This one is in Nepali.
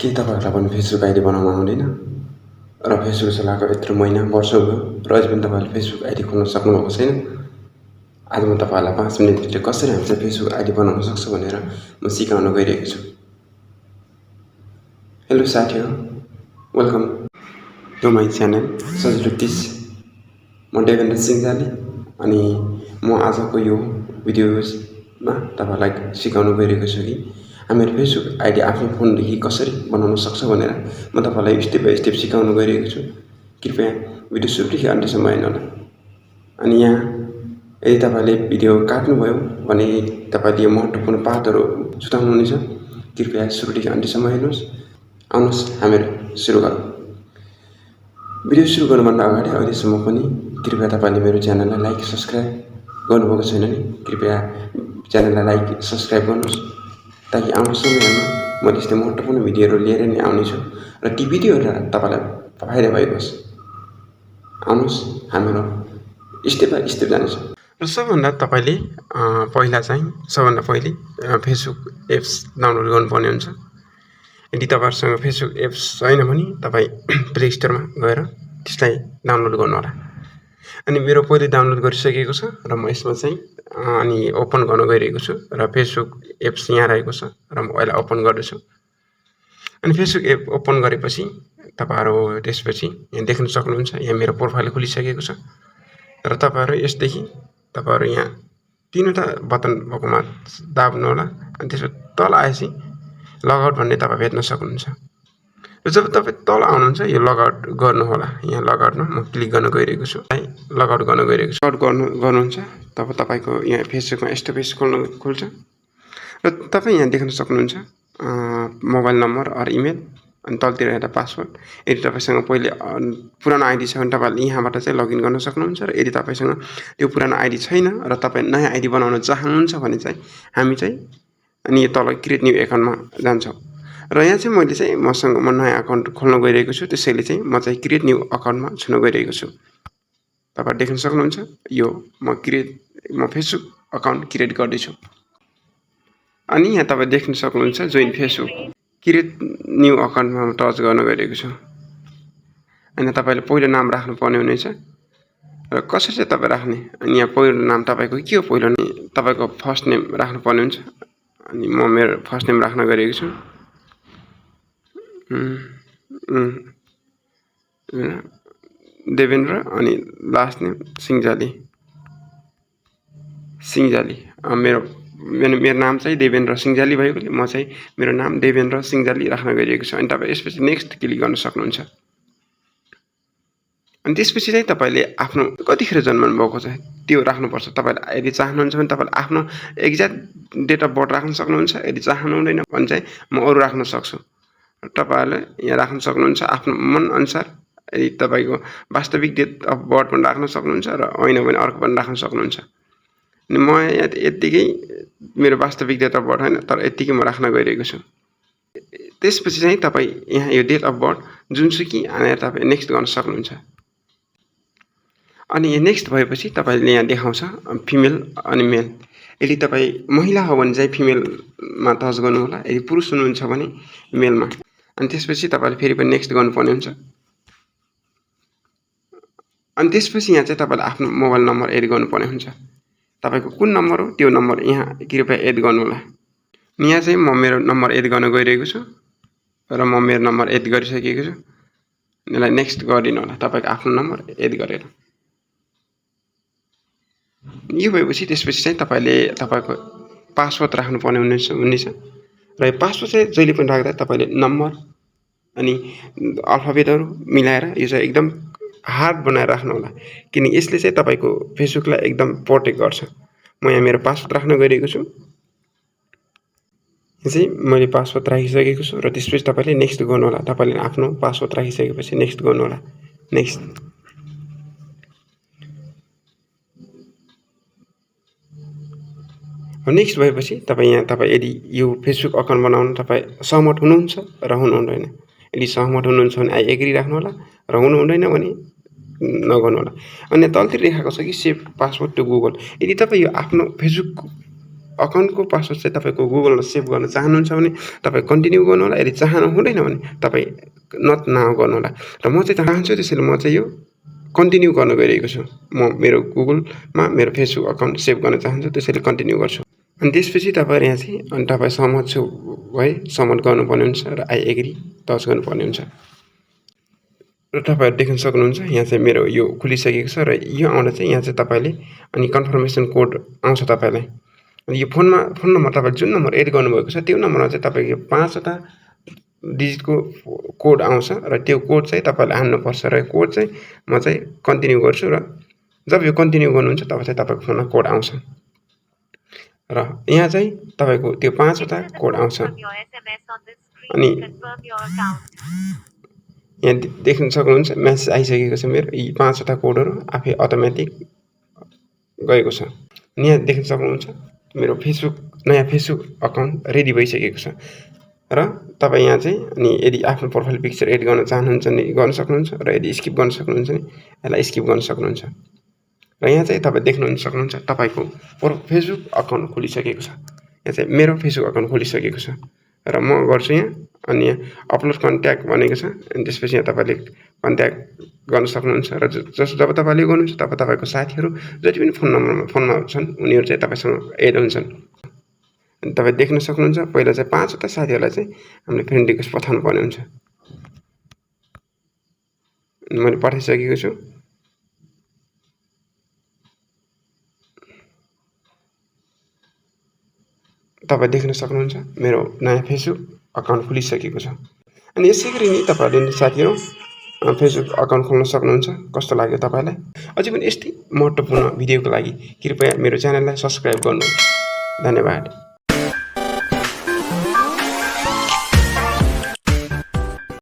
के तपाईँहरूलाई पनि फेसबुक आइडी बनाउन आउँदैन र फेसबुक चलाएको यत्रो महिना वर्ष भयो र अझै पनि तपाईँहरूले फेसबुक आइडी खोल्न सक्नुभएको छैन। आज म तपाईँहरूलाई 5 मिनटभित्र कसरी हामीले फेसबुक आइडी बनाउन सक्छौँ भनेर म सिकाउन गइरहेको छु। हेलो साथीहरू, वेलकम टु माई च्यानल सजिलो टिच। म देवेन्द्र सिंहजाली अनि म आजको यो भिडियोमा तपाईँलाई सिकाउन गइरहेको छु कि हामीहरू फेसबुक आइडी आफ्नो फोनदेखि कसरी बनाउन सक्छ भनेर म तपाईँलाई स्टेप बाई स्टेप सिकाउन गइरहेको छु। कृपया भिडियो सुरुदेखि अन्त्यसम्म हेर्नुहोला। अनि यहाँ यदि तपाईँले भिडियो काट्नुभयो भने तपाईँले यो महत्त्वपूर्ण पाठहरू छुटाउनुहुनेछ। कृपया सुरुदेखि अन्त्यसम्म हेर्नुहोस्। आउनुहोस् हामीहरू सुरु गरौँ। भिडियो सुरु गर्नुभन्दा अगाडि अहिलेसम्म पनि कृपया तपाईँले मेरो च्यानललाई लाइक सब्सक्राइब गर्नुभएको छैन भने कृपया च्यानललाई लाइक सब्सक्राइब गर्नुहोस्, ताकि आउने समयमा म त्यस्तै महत्त्वपूर्ण भिडियोहरू लिएर नै आउनेछु र ती भिडियोहरू तपाईँलाई फाइदा भएको होस्। आउनुहोस् हामीहरू स्टेप बाई स्टेप जानेछौँ। र सबभन्दा तपाईँले सबभन्दा पहिले फेसबुक एप्स डाउनलोड गर्नुपर्ने हुन्छ। यदि तपाईँहरूसँग फेसबुक एप्स छैन भने तपाईँ प्ले स्टोरमा गएर त्यसलाई डाउनलोड गर्नुहोला। अनि मेरो पहिले डाउनलोड गरिसकेको छ र म यसमा चाहिँ अनि ओपन गर्न गइरहेको छु र फेसबुक एप्स यहाँ रहेको छ र म यसलाई ओपन गर्दैछु। अनि फेसबुक एप ओपन गरेपछि तपाईँहरू त्यसपछि यहाँ देख्न सक्नुहुन्छ, यहाँ मेरो प्रोफाइल खुलिसकेको छ र तपाईँहरू यसदेखि तपाईँहरू यहाँ तीनवटा बटन भएकोमा दाब्नु होला। अनि त्यसपछि तल आएपछि लगआउट भन्ने तपाईँ भेट्न सक्नुहुन्छ। र जब तपाईँ तल आउनुहुन्छ यो लगआउट गर्नुहोला। यहाँ लगआउटमा म क्लिक गर्न गइरहेको छु। लगआउट गर्न गइरहेको छु। लगआउट गर्नुहुन्छ तब तपाईँको यहाँ फेसबुकमा यस्तो पेज खुल्छ र तपाईँ यहाँ देख्न सक्नुहुन्छ मोबाइल नम्बर अर इमेल अनि तलतिर एउटा पासवर्ड। यदि तपाईँसँग पहिले पुरानो आइडी छ भने तपाईँले यहाँबाट चाहिँ लगइन गर्न सक्नुहुन्छ। र यदि तपाईँसँग त्यो पुरानो आइडी छैन र तपाईँ नयाँ आइडी बनाउन चाहनुहुन्छ भने चाहिँ हामी चाहिँ अनि यो तल क्रिएट न्यू एकाउन्टमा जान्छौँ। र यहाँ चाहिँ मैले चाहिँ म नयाँ अकाउन्ट खोल्न गइरहेको छु, त्यसैले चाहिँ म चाहिँ क्रिएट न्यू अकाउन्टमा छुन गइरहेको छु। तपाईँ देख्न सक्नुहुन्छ यो म फेसबुक अकाउन्ट क्रिएट गर्दैछु। अनि यहाँ तपाईँ देख्न सक्नुहुन्छ जोइन फेसबुक क्रिएट न्यू अकाउन्टमा म टच गर्न गइरहेको छु। अनि तपाईँले पहिलो नाम राख्नुपर्ने हुनेछ र कसरी चाहिँ तपाईँ राख्ने। अनि यहाँ पहिलो नाम तपाईँको के हो, पहिलो तपाईँको फर्स्ट नेम राख्नुपर्ने हुन्छ। अनि म मेरो फर्स्ट नेम राख्न गइरहेको छु। देवेन्द्र अनि लास्ट नेम सिंहजाली। मेरो नाम चाहिँ देवेन्द्र सिंहजाली भएकोले म चाहिँ मेरो नाम देवेन्द्र सिंहजाली राख्न गइरहेको छु। अनि तपाईँ यसपछि नेक्स्ट क्लिक गर्न सक्नुहुन्छ। अनि त्यसपछि चाहिँ तपाईँले आफ्नो कतिखेर जन्मनु भएको छ त्यो राख्नुपर्छ। तपाईँले यदि चाहनुहुन्छ भने तपाईँले आफ्नो एक्ज्याक्ट डेट अफ बर्थ राख्न सक्नुहुन्छ। यदि चाहनुहुँदैन भने चाहिँ म अरू राख्न सक्छु। तपाईँहरूले यहाँ राख्न सक्नुहुन्छ आफ्नो मनअनुसार। यदि तपाईँको वास्तविक डेट अफ बर्थ पनि राख्न सक्नुहुन्छ र होइन भने अर्को पनि राख्न सक्नुहुन्छ। अनि म यत्तिकै मेरो वास्तविक डेट अफ बर्थ होइन, तर यत्तिकै म राख्न गइरहेको छु। त्यसपछि चाहिँ तपाईँ यहाँ यो डेट अफ बर्थ जुनसुकै हानेर तपाईँ नेक्स्ट गर्न सक्नुहुन्छ। अनि यो नेक्स्ट भएपछि तपाईँले यहाँ देखाउँछ फिमेल अनि मेल। यदि तपाईँ महिला हो भने चाहिँ फिमेलमा टच गर्नुहोला, यदि पुरुष हुनुहुन्छ भने मेलमा। अनि त्यसपछि तपाईँले फेरि पनि नेक्स्ट गर्नुपर्ने हुन्छ। अनि त्यसपछि यहाँ चाहिँ तपाईँले आफ्नो मोबाइल नम्बर एड गर्नुपर्ने हुन्छ। तपाईँको कुन नम्बर हो त्यो नम्बर यहाँ कृपया एड गर्नुहोला। यहाँ चाहिँ म मेरो नम्बर एड गर्न गइरहेको छु र म मेरो नम्बर एड गरिसकेको छु। यसलाई नेक्स्ट गरिदिनु होला तपाईँको आफ्नो नम्बर एड गरेर। यो भएपछि त्यसपछि चाहिँ तपाईँले तपाईँको पासवर्ड राख्नुपर्ने हुनेछ। र यो पासवर्ड चाहिँ जहिले पनि राख्दा तपाईँले नम्बर अनि अल्फाबेटहरू मिलाएर यो चाहिँ एकदम हार्ड बनाएर राख्नु होला, किनकि यसले चाहिँ तपाईँको फेसबुकलाई एकदम प्रोटेक्ट गर्छ। म यहाँ मेरो पासवर्ड राख्न गइरहेको छु। यो चाहिँ मैले पासवर्ड राखिसकेको छु र त्यसपछि तपाईँले नेक्स्ट गर्नुहोला। तपाईँले आफ्नो पासवर्ड राखिसकेपछि नेक्स्ट गर्नुहोला। नेक्स्ट भएपछि तपाईँ यदि यो फेसबुक अकाउन्ट बनाउन तपाईँ सहमत हुनुहुन्छ र हुनुहुँदैन। यदि सहमत हुनुहुन्छ भने आई एग्री राख्नुहोला र हुनुहुँदैन भने नगर्नुहोला। अनि तलतिर लेखाएको छ कि सेभ पासवर्ड टु गुगल। यदि तपाईँ यो आफ्नो फेसबुक अकाउन्टको पासवर्ड चाहिँ तपाईँको गुगलमा सेभ गर्न चाहनुहुन्छ भने तपाईँ कन्टिन्यू गर्नु होला। यदि चाहनु हुँदैन भने तपाईँ नगर्नु होला। र म चाहिँ चाहन्छु, त्यसैले म चाहिँ यो कन्टिन्यू गर्न गइरहेको छु। म मेरो गुगलमा मेरो फेसबुक अकाउन्ट सेभ गर्न चाहन्छु, त्यसैले कन्टिन्यू गर्छु। अनि त्यसपछि तपाईँहरू यहाँ चाहिँ अनि तपाईँ सहमत छु भए सहमत गर्नुपर्ने हुन्छ र आई एग्री टच गर्नुपर्ने हुन्छ। र तपाईँहरू देख्न सक्नुहुन्छ यहाँ चाहिँ मेरो यो खुलिसकेको छ र यो आउँदा चाहिँ यहाँ चाहिँ तपाईँले अनि कन्फर्मेसन कोड आउँछ तपाईँलाई। अनि यो फोन नम्बर तपाईँले जुन नम्बर एड गर्नुभएको छ त्यो नम्बरमा चाहिँ तपाईँको 5वटा डिजिटको कोड आउँछ र त्यो कोड चाहिँ तपाईँले हान्नुपर्छ र कोड चाहिँ म चाहिँ कन्टिन्यू गर्छु र जब यो कन्टिन्यू गर्नुहुन्छ तब चाहिँ तपाईँको फोनमा कोड आउँछ र यहाँ चाहिँ तपाईँको त्यो 5वटा कोड आउँछ। अनि यहाँ देख्न सक्नुहुन्छ मेसेज आइसकेको छ। मेरो यी 5वटा कोडहरू आफै अटोमेटिक गएको छ। अनि यहाँ देख्न सक्नुहुन्छ मेरो नयाँ फेसबुक अकाउन्ट रेडी भइसकेको छ र तपाईँ यहाँ चाहिँ अनि यदि आफ्नो प्रोफाइल पिक्चर एड गर्न चाहनुहुन्छ भने गर्न सक्नुहुन्छ र यदि स्किप गर्न सक्नुहुन्छ भने यसलाई स्किप गर्न सक्नुहुन्छ। र यहाँ चाहिँ तपाईँ देख्न सक्नुहुन्छ तपाईँको फेसबुक अकाउन्ट खोलिसकेको छ। यहाँ चाहिँ मेरो फेसबुक अकाउन्ट खोलिसकेको छ र म गर्छु यहाँ अनि यहाँ अपलोड कन्ट्याक्ट भनेको छ। अनि त्यसपछि यहाँ तपाईँले कन्ट्याक्ट गर्न सक्नुहुन्छ र जब तपाईँले गर्नुहुन्छ तब तपाईँको साथीहरू जति पनि फोनमा छन् उनीहरू चाहिँ तपाईँसँग एड हुन्छन्। अनि तपाईँ देख्न सक्नुहुन्छ पहिला चाहिँ 5वटा साथीहरूलाई चाहिँ हामीले फ्रेन्ड रिक्वेस्ट पठाउनु पर्ने हुन्छ। मैले पठाइसकेको छु। तपाईँ देख्न सक्नुहुन्छ मेरो नयाँ फेसबुक अकाउन्ट खुलिसकेको छ। अनि यसै गरी नै तपाईँहरूले साथीहरू फेसबुक अकाउन्ट खोल्न सक्नुहुन्छ। कस्तो लाग्यो तपाईँलाई? अझै पनि यस्तै महत्त्वपूर्ण भिडियोको लागि कृपया मेरो च्यानललाई सब्सक्राइब गर्नुहोस्। धन्यवाद।